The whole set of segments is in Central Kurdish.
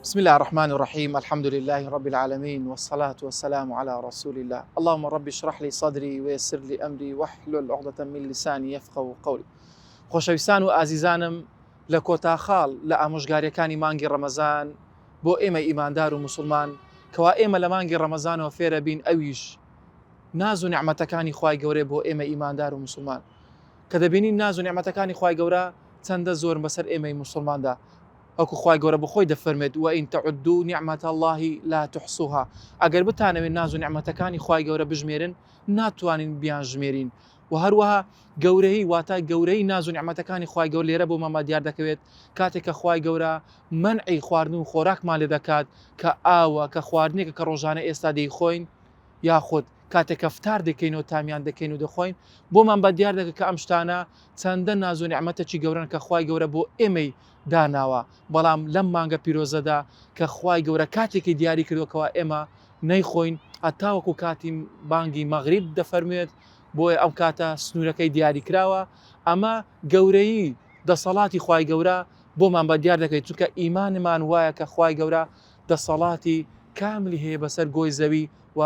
بسم اللە الرحمن الرحیم الحمد للە رب العالمین والصلاة والسلام علی رسول اللە اللهم رب اشرح لی صدری ویسر لی امری واحلل عقدە من لسانی یفقهوا قولی خۆشەویستان و ئازیزانم لە کۆتا خاڵ لە ئامۆژگاریەکانی مانگی ڕەمەزان بۆ ئێمەی ئیماندار و موسڵمان کەوا ئێمە لە مانگی ڕەمەزانەوە فێرە بین ئەویش ناز و نیعمەتەکانی خوای گەورەیە بۆ ئێمەی ئیماندار و موسڵمان کە دەبینین ناز و نیعمەتەکانی خوای گەورە چەندە زۆرن بەسەر ئێمەی موسڵماندا وەکو خوای گەورە بۆخۆی دەفەرموێت، وان تعدوا نعمت اللە لا تحصوها، ئەگەر بتانەوێت ناز و نیعمەتەکانی خوای گەورە بژمێرن ناتوانین بیانژمێرین، وە هەروەها گەورەیی واتە گەورەیی ناز و نیعمەتەکانی خوای گەورە لێرە بۆمان بە دیار دەکەوێت کاتێک کە خوای گەورە مەنعی خواردن و خۆراکمان لێ دەکات کە ئاوە کە خواردنێکە کە ڕۆژانە ئێستا دەیخۆین یاخود کاتێک کە فتار دەکەین و تامیان دەکەین و دەخۆین بۆمان بە دیار دەکە کە ئەم شتانە چەندە ناز و نیعمەتەکی گەورەن کە خوای گەورە بۆ ئێمەی داناوە بەڵام لەم مانگە پیرۆزەدا کە خوای گەورە کاتێکی دیاری کردوە کەوا ئێمە نەیخۆین هەتاوەکو کاتی بانگی مەغریب دەفەرموێت بۆیە ئەم کاتە سنوورەکەی دیاری کراوە ئەمە گەورەیی دەسەڵاتی خوای گەورە بۆمان بە دیار دەکەیت چونکە ئیمانمان وایە کە خوای گەورە دەسەڵاتی کاملی هەیە بەسەر گۆی زەوی و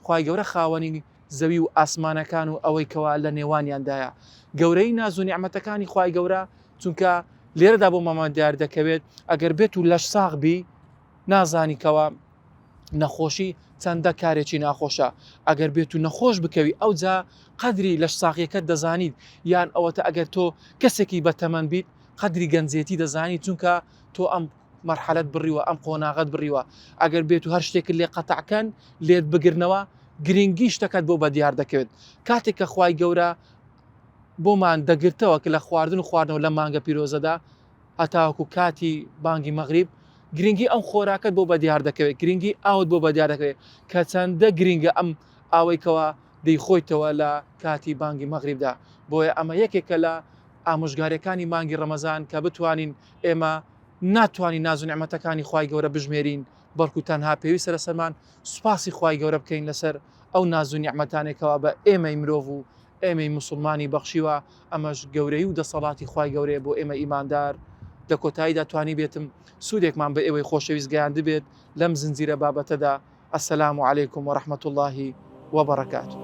خوای گەورە خاوەنی زەوی و ئاسمانەکان و ئەوەی کەوا لە نێوانیاندایە گەورەی ناز و نیعمەتەکانی خوای گەورە چونکە لێرەدا بۆ مامان دیار دەکەوێت ئەگەر بێت و لەش ساغ بی نازانی کەوا نەخۆشی چەندە کارێکی ناخۆشە ئەگەر بێت و نەخۆش بکەوی ئەوجا قەدری لەش ساغیەکەت دەزانیت یان ئەوەتە ئەگەر تۆ کەسێکی بەتەمەن بیت قەدری گەنجێتی دەزانی چونکە تۆ ئەم مەرحەلەت بڕیوە ئەم قۆناغەت بڕیوە ئەگەر بێت و هەر شتێکت لێ قەتعکەن لێت بگرنەوە گرنگی شتەکەت بۆ بەدیار دەکەوێت کاتێک کە خوای گەورە بۆمان دەگرتەوە کە لە خواردن و خواردنەوە لە مانگە پیرۆزەدا هەتاوەکو کاتی بانگی مەغریب گرنگی ئەم خۆراکەت بۆ بەدیار دەکەوێت گرنگی ئاوت بۆ بەدیار دەکەوێت کە چەندە گرنگە ئەم ئاوەی کەوا دەیخۆیتەوە لە کاتی بانگی مەغریبدا بۆیە ئەمە یەکێکە لە ئامۆژگاریەکانی مانگی ڕەمەزان کە بتوانین ئێمە ناتوانین ناز و نیعمەتەکانی خوای گەورە بژمێرین بەڵکو تەنها پێویستە لەسەرمان سوپاسی خوای گەورە بکەین لەسەر ئەو ناز و نیعمەتانەی کەوا بە ئێمەی مرۆڤ و ئێمەی موسڵمانی بەخشیوە ئەمەش گەورەی و دەسەڵاتی خوای گەورەیە بۆ ئێمە ئیماندار لە کۆتاییدا توانیبێتم سوودێکمان بە ئێوەی خۆشەویست گەیاندبێت لەم زنجیرە بابەتەدا السلام علیکم ورحمە اللە وبرکاته.